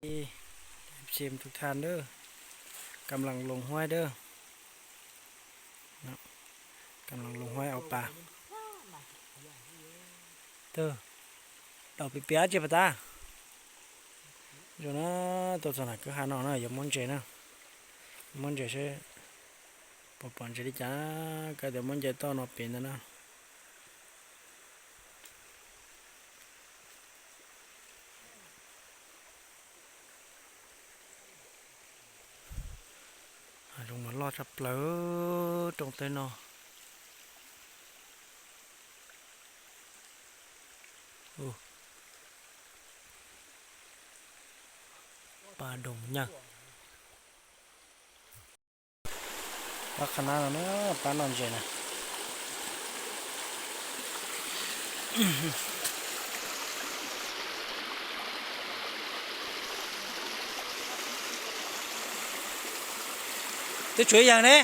Ê, chim tus than dab, kam lees loos huaib dab, kam lees loos huaib au pas. Tug, daus piv piav tsi pas tab. Zoo na, tuaj txog nram kwj ha no na, yuav muab ntses na. Muab ntses seb puas pom ntses li cas, kawg tias muab ntses toj no piv ntawd na. Zoo mas loj tshaj plaws rooj teb no. Pab doog nyaj. Pab qhab nab no na, pab noj ntses na. Twb tshuav ib yag ne.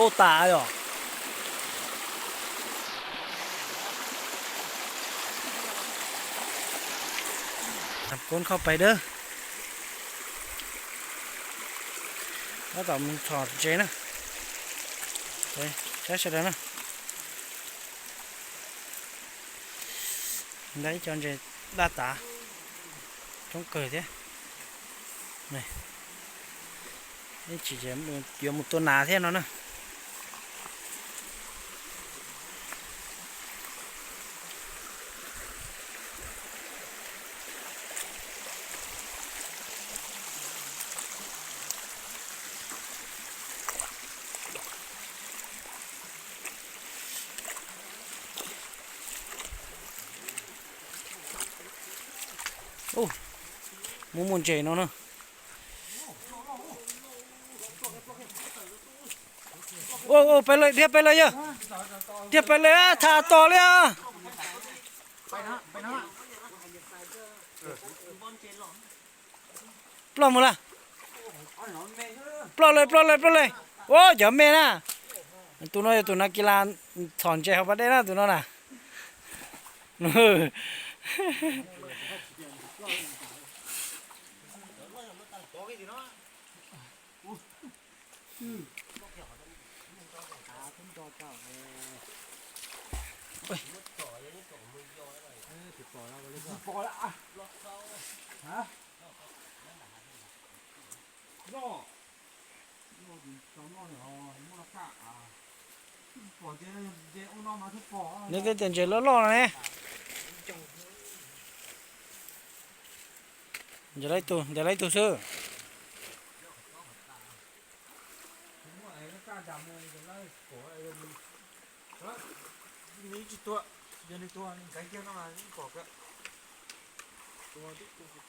Ua tas yom. Koob khauj pais dawb. Tab tom mus txhom ntses na. Saib sawv daws na. Ntawd ib co ntses daj tas, coob kawg thiab. Ib chim yuav mus tua nas thiab no na. Ub, muaj muaj ntses no na. Ua, ua, peb lawm, dhia peb lawm yog. Dhia peb lawm, tham tos li. Ploj mus lawm. Ploj lawm, ploj lawm, ploj lawm. Ua, cov me na. Tus no yog tus nas kis las txhom ntses hauv pas dej na, tus no na. Nws tej tias ntses loj loj no ne. Ntses lawv ib tug, ntses lawv ib tug xwb.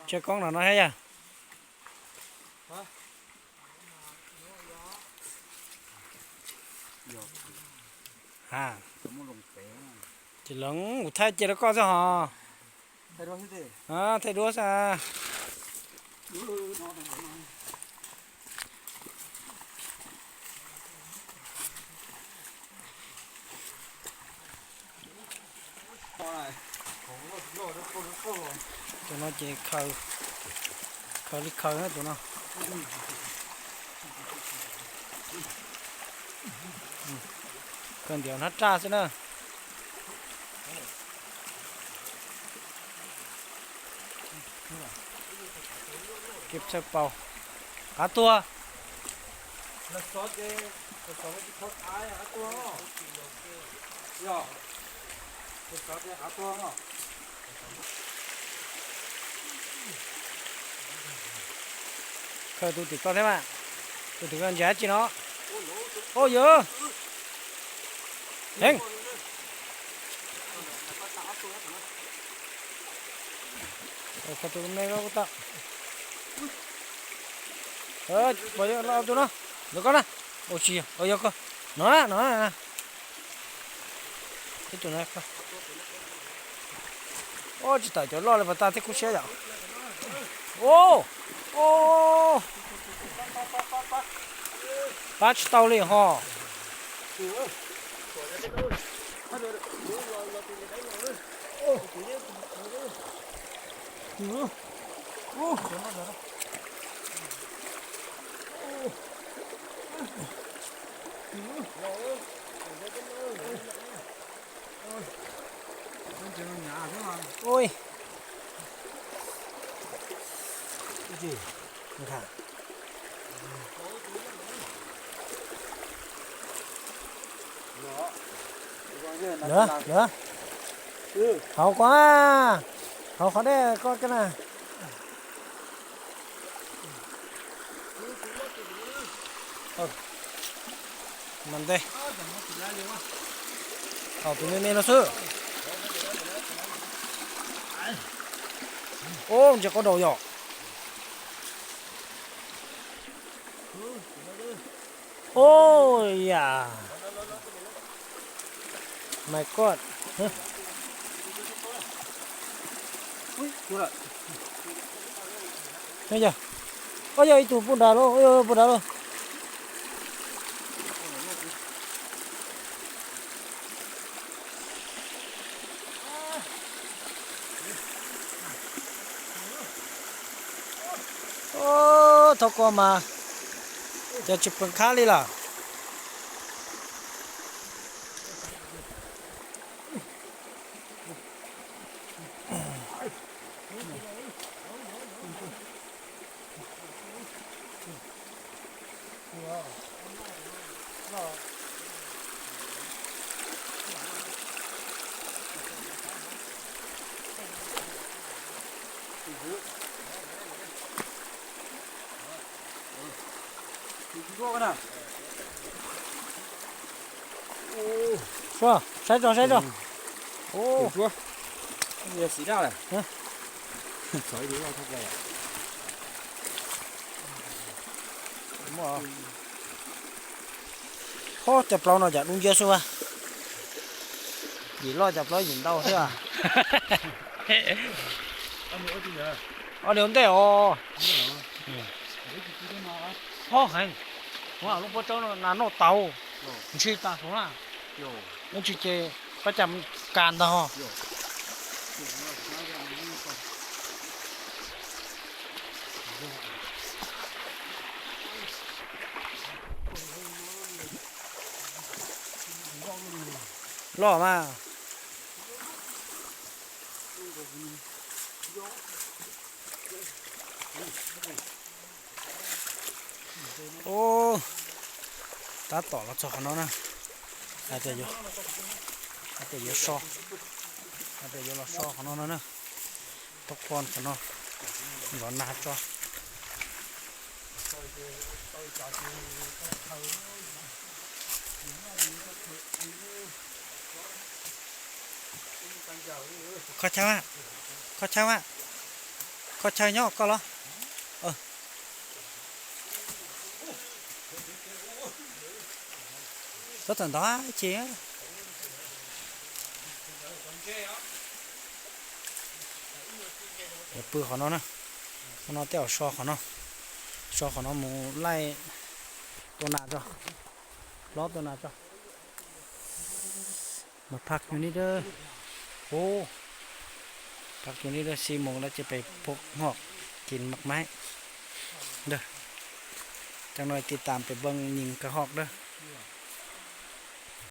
Ntsia koob no no thiab yog. Ha, ces lawv kuv thaij cia rau koj xwb hos. Thaij duab xwb. Tus no ces khaws, khaws li khaws na tus no. Khaws ntiav hnab raj xwb na. Kev txhawj paus. Qav tuag. Khaws tus tim ko thiab mas. Tus tim ko ntses dab tsi no? Ua yog. Heev. Khaws tus me ko tau. Pom yog los tus no. Yog koj na. Ua tsis yog, yog koj. No na, no na. Ib tug no. Ua tsis tawm cov loj li pas tas thiab kub siab yom. Ua, ua, pab tsis tau li ho. Ui. Lawv, lawv. Hauv ko, hauv qhov dej ko na. Mas ntej, thaum tus me me no xwb. Ub, ntses qaub daus yom. Ub, yam. My God. Yog, yog ib tug puag nrad lauj, puag nrad lauj. Thaum ko mas ces tsis pw qab li lawm. Saib tso, saib tso. Ho cov plaub no cas dub nciab xwb a. Yim loj cov plaub yim ntau thiab. Ob niag ua ntej os. Ho heev, lub pob tsawb no nas noj tau, ntshis tas hauv na. Ib ntsis ces pab cas kas ntag ho. Loj mas. Ub, tab tom los txog qhov no na. Hais tias yuav so, hais tias yuav los so qhov no no na. Toj pon qhov no, zov nas tso. Kho chaw, kho chaw, kho chaw nyob koj los. Txhob txawm ntov ib chim. Pw qhov no na, qhov no tej zaum so qhov no, so qhov no mus laij tua nas tso, hlob tua nas tso. Mas phaj kiag li dab, ub, phaj kiag li dab, xi mus lawm ces peb phuam hom kiv maj maib. Cov no tiv tam peb npeej nyim ka hom dab.